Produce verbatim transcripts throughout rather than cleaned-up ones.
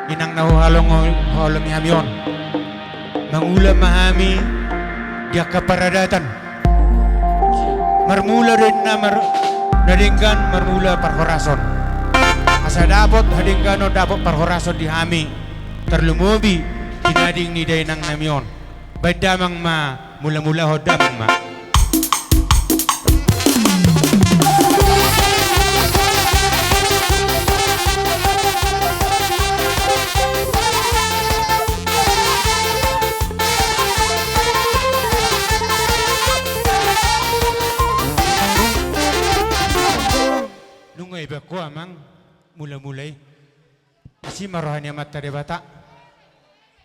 Inang na huhalongi, huhalongi hami on. Mangula ma hami di angka paradatan. Marmula do inna mar-, na denggan, marmula parhorason. Asa dapot hadengganon, dapot parhorason di hami, tarlumobi di nading ni dainang nami on. Baen damang ma, mula-mulahon damang ma. Nunga ibaen ho amang, mula-mula i. Asi ma roha ni Amanta Debata.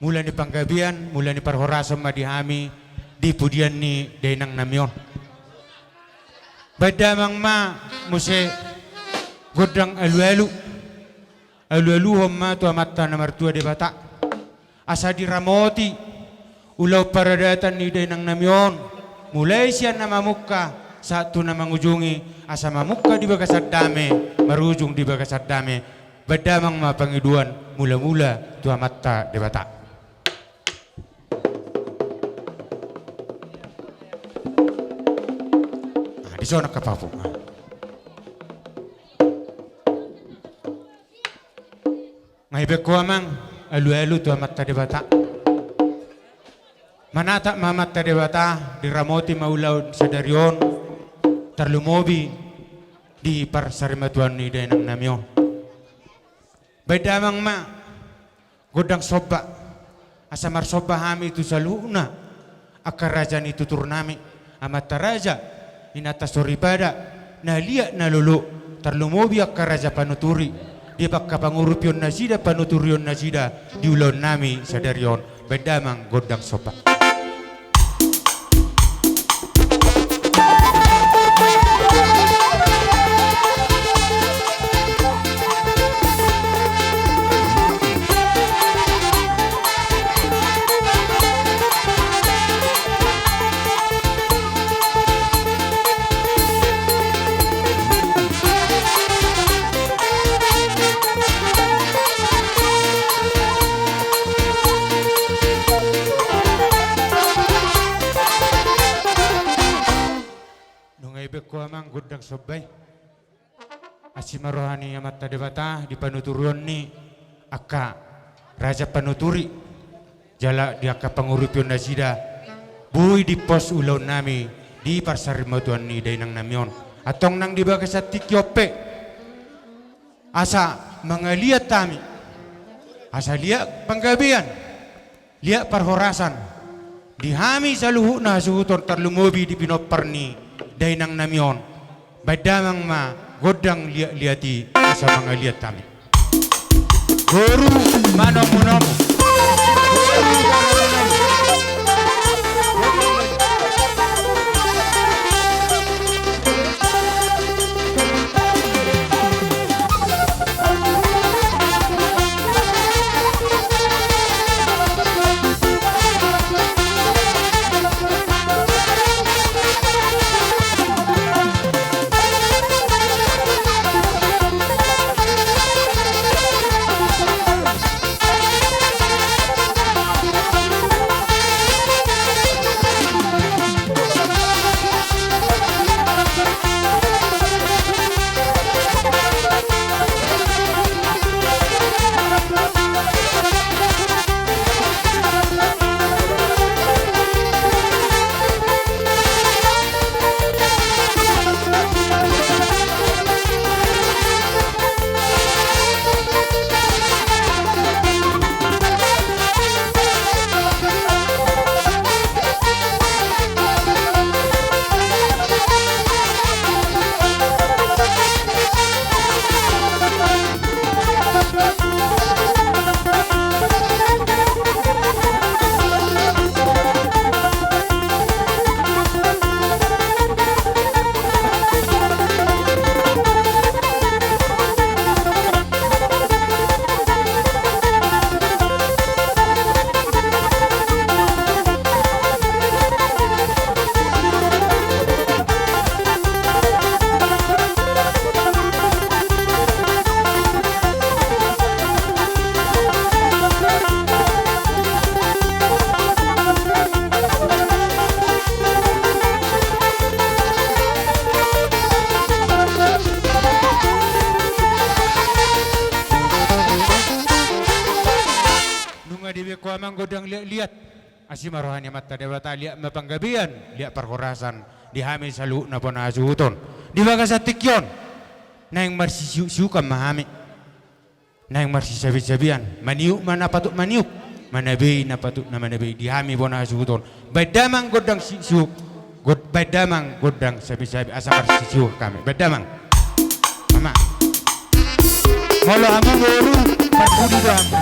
Mula ni panggabean, mula ni parhorason ma di hami, di pudian ni dainang nami on. Baen damang ma muse gondang alu-alu. Alu-aluhon ma tu Amanta na martua Debata. Asa diramoti ulaon paradatan ni dainang nami on. Mulai sian na mamungka, sahat tu na mangujungi, asa mamungka di bagasan dame, marujung di bagasan dame. Baen damang ma pangidoan mula-mula tu Amanta Debata. Ah, di son angka papu. Ah. Nunga ibaen ho amang, alu-alu tu Amanta Debata. Manatap ma Amanta Debata, diramoti ma ulaon sadari on, tarlumobi di parsarimatuaon ni dainang nami on. Baen damang ma gondang somba, asa marsomba hami tu saluhutna angka raja ni tutur nami, amanta raja, inanta soripada, na liat na lolo, tarlumobi angka raja panuturi, di angka pangurupion nasida, panuturion nasida di ulaon nami sadari on. Baen damang gondang somba. Nunga ibaen ho amang gondang somba i. Asi ma roha ni Amanta Debata di panuturion ni angka raja panuturi, jala di angka pangurupion nasida, boi dipos ulaon nami di parsarimatuaon ni dainang nami on. Antong nang di bagasan tingki on pe, asa mangaliat hami, asa liat panggabean, liat parhorasan di hami saluhutna hasuhuton, tarlumobi di pinompar ni dainang nami on. Baen damang ma gondang liat-liat i, asa mangaliat hami. Boru manomu-nomu. Amang gondang liat-liat, asi ma roha ni Amanta Debata, liat ma panggabean, liat parhorasan di hami saluhutna bona hasuhuton. Di bagasan tingki on naeng marsisiuk-siukan ma hami. Naeng marsisabi-sabian, maniuk ma na patut maniuk, manabei na patut na manabei di hami bona hasuhuton. Baen damang gondang siuk-siuk, god-, baen damang gondang sabi-sabi, asa marsisiuk hami. Baen damang. Mama. Molo hamu boru, parpudi do hamu.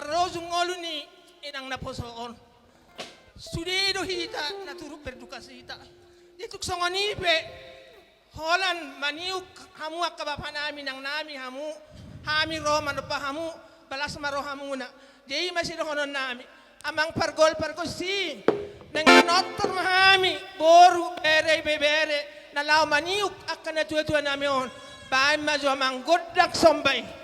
Marujung ngolu ni inang naposo on. Sude do hita na turut berdukacita. Jadi tung songon i pe, holan maniuk hamu angka bapa nami, inang nami, hamu, hami ro manomba hamu, balas ma rohamuna. Jadi i ma sidohonon nami. Amang pargol pargonsi, naeng manortor ma hami, boru, bere, ibebere, na laho maniuk angka natuatua nami on. Baen ma jo amang gondang somba i.